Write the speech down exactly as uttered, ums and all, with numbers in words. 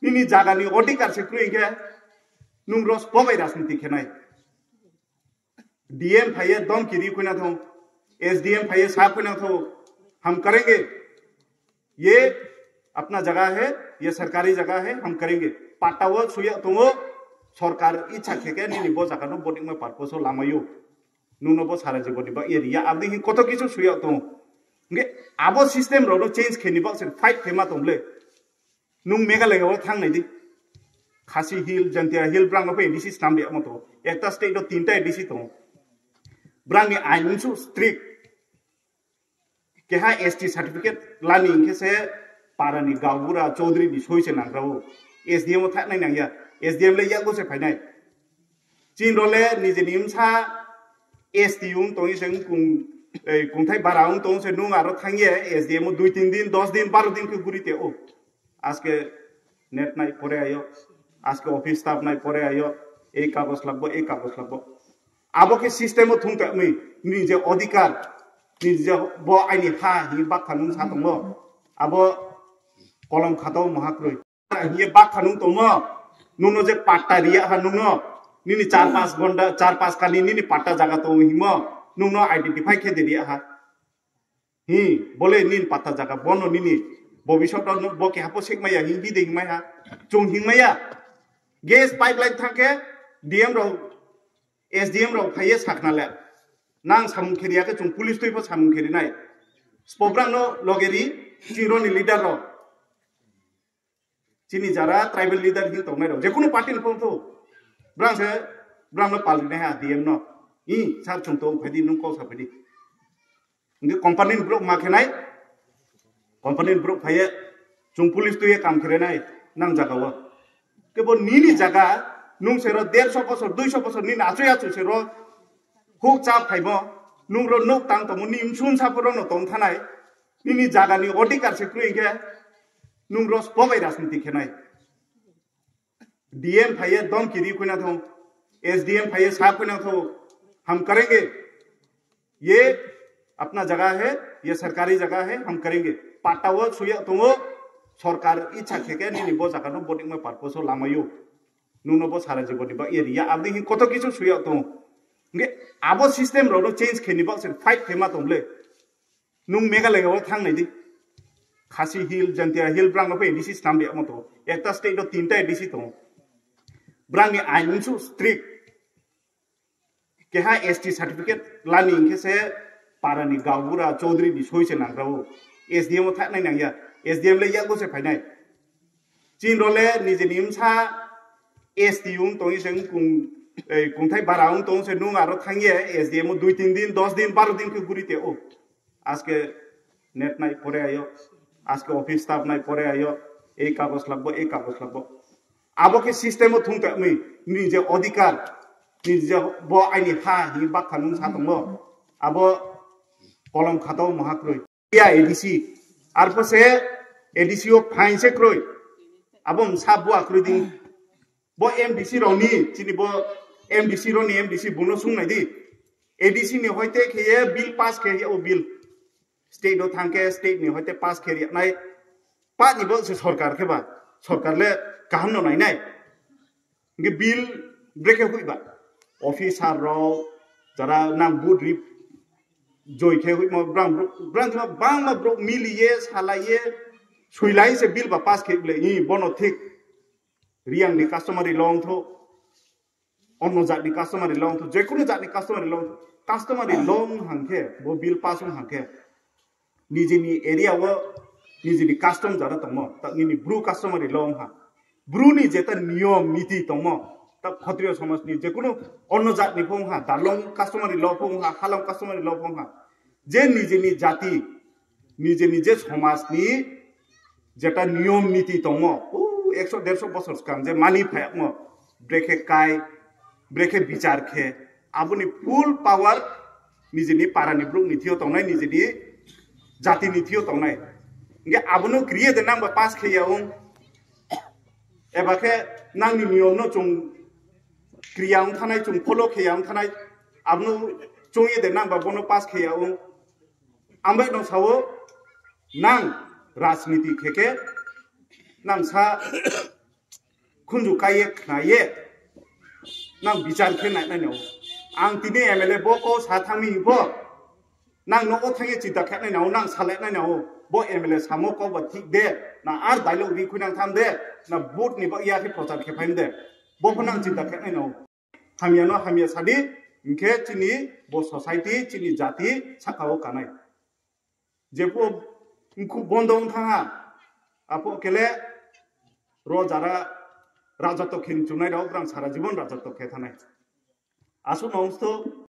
Nini jagani odhikar se kwrwi hwnkhe nwng rospo bai rajniti khenai. D M phaiye domki ri khwina thung, S D M phaiye sa khwina thung, hum karenge. Ye apna jaga hai, ye sarkari jaga hai, hum karenge. Patta o suya tongo, sarkar ichha khe khe nini bo jaga no bonikma purpose o lamaio. Nwng no bo sara jibon ni ba area aboni hin koto kisu suya tongo. Nge abo system rok no change khe ni bak se fight khe ma tong le. Nwng Meghalaya o thang nai di. Khasi Hill, Jaintia Hill, brang no phe A D C snam de mo to. Ekta state o tinta A D C tongo. Brang ni ain unsu strict. Keha S T certificate lani hingke se para ni gaubura chaudhary ni soi se nang rao. S D M o thak nai nang ya. S D M le yago se phai nai. Chin role nije ni msa S T wng tong se kung, kungthai bara wng tong se nung aro thang ye S D M o dui tin din, dos din, baro din khe guri te o. Aske net nai pore ayo, aske office staff nai pore ayo, ei kagos lagbo, ei kagos lagbo. Abo khe system o thung ta mui, nini je odhikar, nini je bo aini ha hi bakha nung sa tongo. Abo kolom khatao moha kwrwi. Hiye bakha nung tongo, nungno je patta riya ha nungno, nini char pas gonda, char pas kali nini patta jaga tongo himo, nungno identify khe de riya ha. Hi, bole nin patta jaga, bono nini bobisot no bo keha po sek maya, hi, hi de himai ha, chung himaya. Gas pipeline thang khe D M rok, S D M rok phaiye sakna le. Nang samung kheri ya khe chung police twi pho samung kheri nai. Spobrang no logeri, chiro ni leader rok. Chini jara tribal leader hin tongnai rok, jekunu party ni phone tho, brang se, brang no pal rinai ha D M no. I, sir, chung tong phaidi, nung kok sa phaidi. Nge company ni brok ma khenai, company ni brok phaiye, chung police tuye kam khere nai, nang jaga o. Kebo nini jaga, nung sero derso bosor, duiso bosor, nini achoi achoi sero, huk cha phaimo, nung ro nuk tang tomo, ni msun saporo no tong thanai, nini jaga ni odhikar se kwrwi hwnkhe, nung ro spobai rajniti khenai. D M phaiye domki ri khwina thung, S D M phaiye sa khwina thung, hum karenge. Ye apna jaga hai, ye sarkari jaga hai, hum karenge. Patta o suya tongo, sarkar ichha khe khe nini bo jaga no bonikma purpose o lamaio. Nungno bo sara jibon ni ba area aboni hin koto kisu suya tongo. Nge abo system rok no change khe ni bak se fight khe ma tong le. Nung Meghalaya o thang nai di. Khasi Hill, Jaintia Hill, brang no phe A D C snam de mo to. Ekta state o tinta A D C tongo. Brang ni ain unsu strict. Keha S T certificate lani hingke se para ni gaubura chaudhary ni soi se nang rao. S D M o thak nai nang ya. S D M le yago se phai nai. Chin role nije ni msa S T wng tong se kung, kungthai bara wng tong se nung aro thang ye S D M o dui tin din, dos din, baro din khe guri te o. Aske net nai pore ayo, aske office staff nai pore ayo, ei kagos lagbo, ei kagos lagbo. Abo khe system o thung ta mui, nini je odhikar, nini je bo aini ha hi bakha nung sa tongo, abo kolom khatao moha kwrwi. Ya A D C, arpho se A D C o phain se kwrwi, abo msa bua kwrwi di. Bo M D C rokni, chini bo M D C rokni M D C buno sung nai di. A D C ni hoite khe ye bill pass khe ye o bill. State o thang khe state ni hoite pass khe riya nai. Pa ni bo se sarkar khe ba, sarkar le kaham no nai nai. Nge bill brekhe hui ba. Officer rok, jara nang vote rip joi khe hui mo brang, brang, brang bangma bro mili ye, salai ye, suilai se bill ba pass khe le, i bono thik. Riyang ni customary law wng tho, onno jat ni customary law wng tho, jekunu jat ni customary law wng tho, customary law wng hang khe, bo bill pass wng hang khe, nijini area o, nijini custom jara tongmo, tak nini bru customary law wng ha, bru ni jeta niyom niti tongmo, tak Khatriyo somaj ni jekunu onno jat ni pho wng ha, Darlong customary law pho wng ha, Halong customary law pho wng ha, je nijini jati, nije nije somaj ni jeta niyom niti tongmo, o ekso derso bosor swkang je mani phayakmo, brekhe kai, brekhe bichar khe, aboni full power nijini para ni bruk ni thio tongnai, nijini jati ni thio tongnai. Nge abono kriye de nang ba pass khe ya wng, eba khe nang ni niyom no chung kriya wng thanai, chung follow khe ya wng thanai, abono chung ye de nang ba bono pass khe ya wng. Ambai no sao nang rajniti khe khe nang sa khunju kaiye khnaye nang bichar khe nai nai nao. Ang tini M L A bo ko sa thangmi bo nang nogo thangye chinta khe nai nao, nang salai nai nao. Bo M L A samo ko ba thik de, na ar dialogue ri khui nang tham de, na vote ni ba ya khe prochar khe phaim de. Bo pho nang chinta khe nai nao. Hamya no hamya sadi, hinkhe chini bo society, chini jati saka o kanai. Jephuh mkhu bondo wng thangha, aphuh kele ro jara rajatok khe chunai rok, brang sara jibon rajatok khe thanai. Aswk no wngsto.